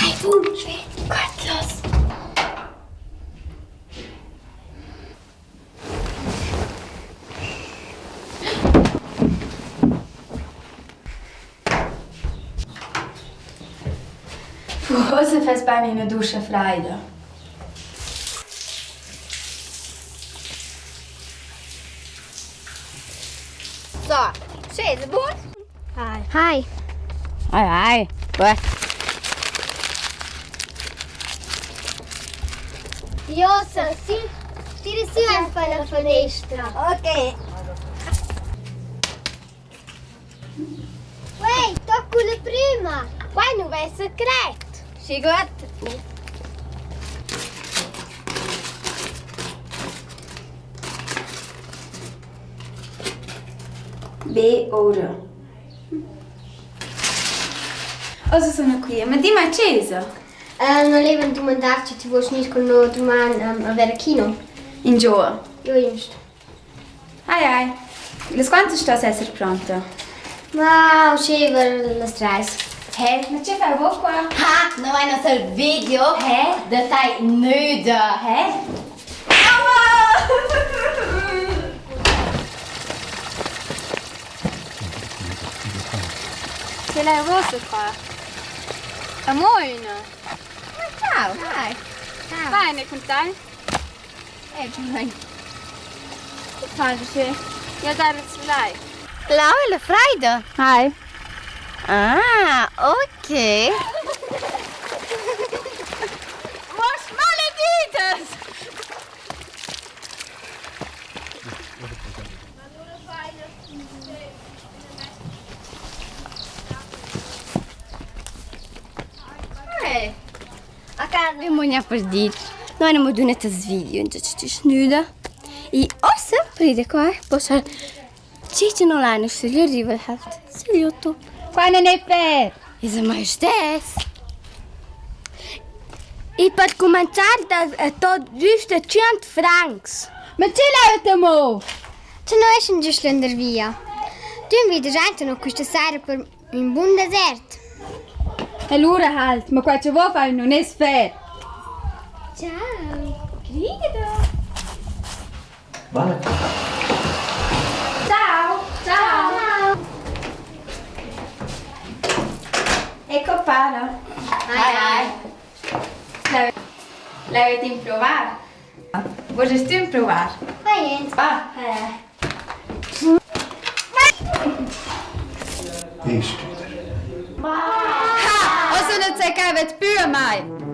Dai, bun, svelt, gut, los. Forsa fess bain üna duscha fraida. So, schön, bun? Hi. Hi. Hi, hi. Beh. Josa, sì, tira su un po' la finestra. Ok. Uei, tocco la prima! Quai nu vessa cret! Schi gut. Be ora. Ossa sono qui, ma dimmi a chesa. Uh, non levan dumandar sche ti vuoi gnir con noi doman um, a ver a kino. Ingio. Io inst. Ai ai. Las quantas stos esser pronta? Ma uschè ver las trais. He, ma che fai vo qua? Ha, no vai noch il video Hä? da tai nüda. Hä? Aua! Che l'hai rosa qua? Amo üna. Ciao. Hi. Bene, con te? Eh, bene. Che fai, Sì? Io dare il lei. Clau è la freida. Hi. Ah, ok. Was maleditas! Hey. A casa mi mogna per dir. Noi abbiamo dunet video in ci snuda. E ossa pride qua, possa Ci non l'hanno se gli arriva halt. Se gli otto. Qua non è fair. Is a maestess. E per cominciare da tot giusto 100 francs. Ma ce l'hai mo? Ce no eschan giust landervia. Tu invidas aint no quista saira per ün bun desert. E lura halt, ma qua che vo fai non è fair. Ciao. Credo. Vale. Ciao. Ciao. Ciao. Ecco para. Hi, hi. L'avete improvar? Vorresti improvar? Vai Va. Ist wieder. Ha! Ossa non c'è che avet più mai.